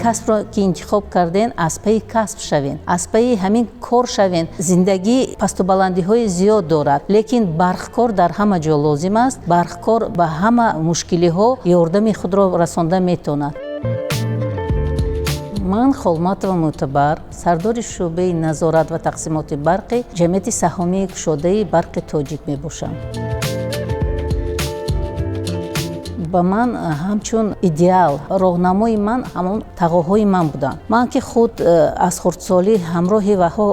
Касбро ки интихоб карден, аз пайи касб шавен, аз пайи ҳамин кор шавен. Зиндагӣ пасту баландиҳои зиёд дорад, лекин барқкор дар ҳама ҷо лозим аст. Барқкор ба ҳама мушкилиҳо ёрдами худро расонда метавонад. Ман Холматова Мӯътабар, сардори шӯъбаи назорат ва тақсимоти барқи ҷамъияти саҳомии кушодаи Барқи Тоҷик мебошам. Ба ман ҳамчун идеал, роҳнамои ман ҳамон тағоҳои ман буданд. Ман ки худ аз хурдсолӣ ҳамроҳи ваҳо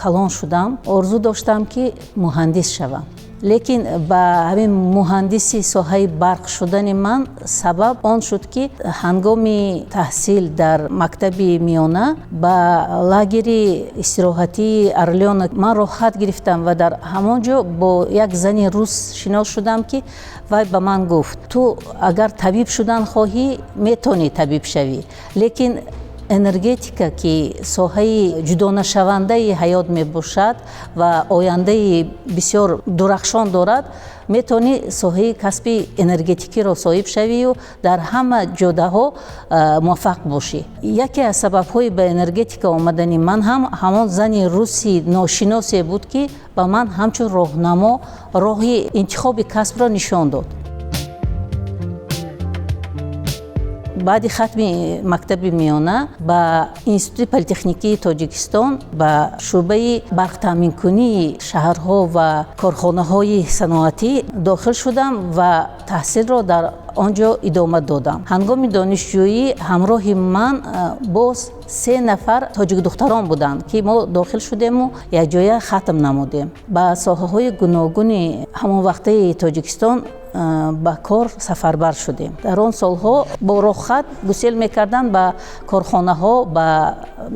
калон шудам, орзу доштам, ки муҳандис шавам. Лекин ба ҳамин муҳандиси соҳаи барқ шудани ман сабаб он шуд, ки ҳангоми таҳсил дар мактаби миёна ба лагери истироҳатии Орлёнок ман роҳхат гирифтам ва дар ҳамон ҷо бо як зани рус шинос шудам, ки вай ба ман гуфт: «Ту агар табиб шудан хоҳӣ, метавонӣ табиб шавӣ, лекин энергетика, ки соҳаи ҷудонашавандаи ҳаёт мебошад ва ояндаи бисёр дурахшон дорад, метавонӣ соҳаи касби энергетикиро соҳиб шавию дар ҳама ҷодаҳо муваффақ бошӣ». Яке аз сабабҳои ба энергетика омадани ман ҳам ҳамон зани руси ношиносе буд, ки ба ман ҳамчун роҳнамо роҳи интихоби касбро нишон дод. Баъди хатми мактаби миёна ба Институти политехникии Тоҷикистон, ба шӯъбаи барқтаъминкунии шаҳрҳо ва корхонаҳои саноатӣ дохил шудам ва таҳсилро дар он ҷо идома додам. Ҳангоми донишҷӯӣ ҳамроҳи ман боз се нафар тоҷикдухтарон буданд, ки мо дохил шудему якҷоя хатм намудем. Ба соҳаҳои гуногуни ҳамон вақтаи Тоҷикистон ба кор сафарбар шудем. Дар он солҳо бо роҳхат гусел мекарданд ба корхонаҳо, ба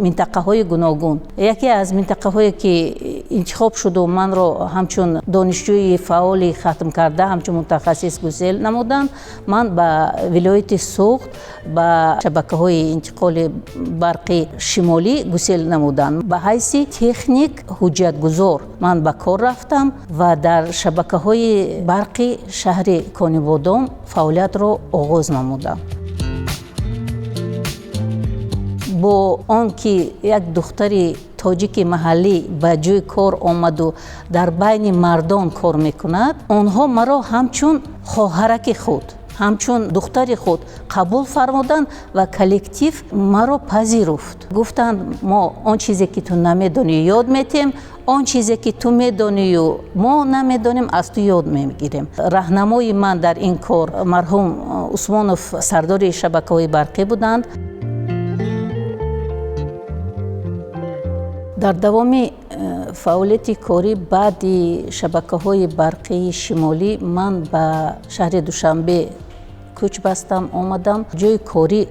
минтақаҳои гуногун. Яке аз минтақаҳое, ки интихоб шуду манро ҳамчун донишҷӯи фаъоли хатмкарда, ҳамчун мутахассис гусел намуданд, ман ба вилояти Суғд, ба шабакаҳои интиқоли барқи шимолӣ гусел намуданд. Ба ҳайси техник ҳуҷҷатгузор ман ба кор рафтам ва дар шабакаҳои барқи шаҳри Конибодом фаъолиятро оғоз намудам. Бо он ки як духтари тоҷики маҳаллӣ ба ҷои кор омаду дар байни мардон кор мекунад, онҳо маро ҳамчун хоҳараки худ, ҳамчун духтари худ қабул фармуданд ва коллектив маро пазируфт. Гуфтанд: «Мо он чизе, ки ту намедонӣ, ёд метем, он чизе, ки ту медонию мо намедонем, аз ту ёд мегирем». Раҳнамои ман дар ин кор марҳум Усмонов, сардори шабакаҳои барқӣ буданд. Дар давоми фаъолияти корӣ баъди шабакаҳои барқии шимолӣ ман ба шаҳри Душанбе кӯч бастам, омадам, ҷои корӣ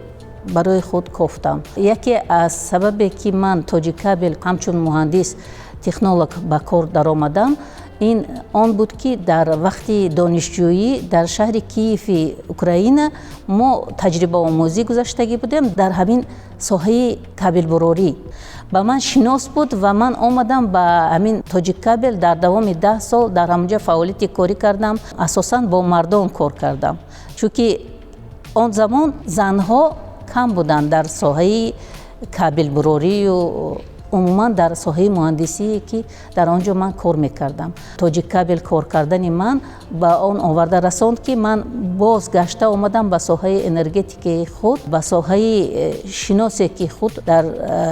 барои худ кофтам. Яке аз сабабе, ки ман Тоҷиккабел ҳамчун муҳандис технолог ба кор даромадам, ин он буд, ки дар вақти донишҷӯӣ дар шаҳри Киеви Украина мо таҷрибаомӯзӣ гузаштагӣ будем дар ҳамин соҳаи кабелбурорӣ. Ба ман шинос буд ва ман омадам ба ҳамин Тоҷиккабел. Дар давоми 10 сол дар ҳамонҷо фаъолияти корӣ кардам. Асосан бо мардон кор кардам, чунки он замон занҳо кам буданд дар соҳаи кабелбурорию умуман дар соҳаи муҳандисие, ки дар он ҷо ман кор мекардам. Тоҷиккабел кор кардани ман ба он оварда расонд, ки ман боз гашта омадам ба соҳаи энергетикаи худ, ба соҳаи шиносе, ки худ дар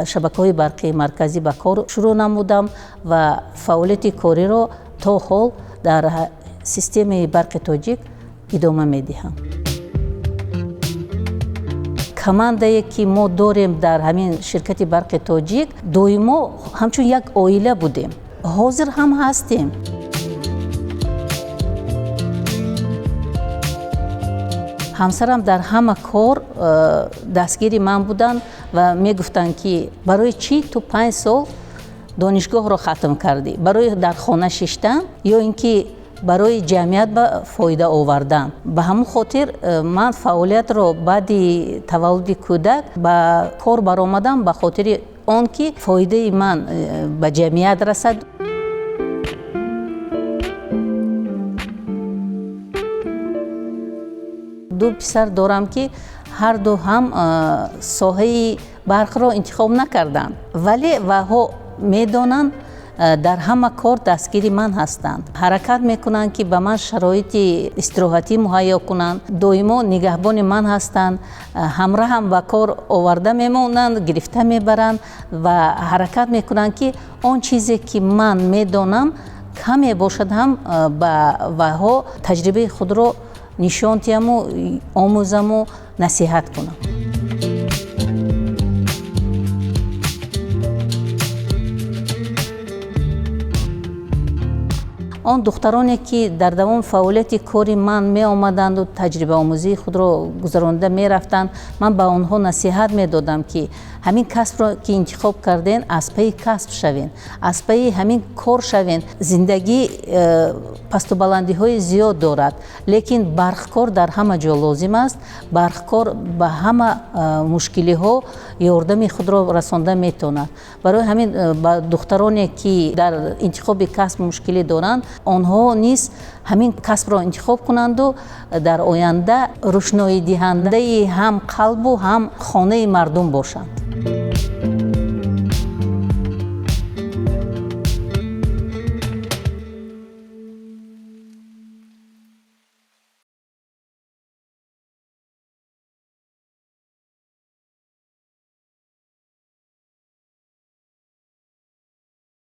шабакаҳои барқии марказӣ ба кор шурӯъ намудам ва фаъолияти кориро то ҳол дар системаи Барқи Тоҷик идома медиҳам. Командае, ки мо дорем дар ҳамин ширкати Барқи Тоҷик, доимо ҳамчун як оила будем, ҳозир ҳам ҳастем. Ҳамсарам дар ҳама кор дастгири ман буданд ва мегуфтанд, ки барои чӣ ту 5 сол донишгоҳро хатм кардӣ? Барои дар хона шиштан ё ин ки барои ҷамъият ба фоида овардан? Ба ҳамон хотир ман фаъолиятро баъди таваллуди кӯдак ба кор баромадам, ба хотири он ки фоидаи ман ба ҷамъият расад. Ду писар дорам, ки ҳарду ҳам соҳаи барқро интихоб накарданд, вале ваҳо медонанд, дар ҳама кор дастгири ман ҳастанд, ҳаракат мекунанд, ки ба ман шароити истироҳатӣ муҳайё кунанд, доимо нигаҳбони ман ҳастанд, ҳамроҳам ба кор оварда мемонанд, гирифта мебаранд ва ҳаракат мекунанд, ки он чизе ки ман медонам, каме бошад ҳам, ба вайҳо таҷрибаи худро нишон диҳаму омӯзаму насиҳат кунам. Он духтароне, ки дар давоми фаъолияти кори ман меомаданду таҷрибаомӯзии худро гузаронида мерафтанд, ман ба онҳо насиҳат медодам, ки ҳамин касбро ки интихоб кардем, аз пайи касб шавем, аз пайи ҳамин кор шавем. Зиндагӣ пасту баландиҳои зиёд дорад, лекин барқкор дар ҳама ҷо лозим аст. Барқкор ба ҳама мушкилиҳо ёрдами худро расонда метавонад. Барои ҳамин ба духтароне, ки дар интихоби касб мушкилӣ доранд, онҳо низ ҳамин касбро интихоб кунанду дар оянда рӯшноидиҳандаи ҳам қалбу ҳам хонаи мардум бошанд.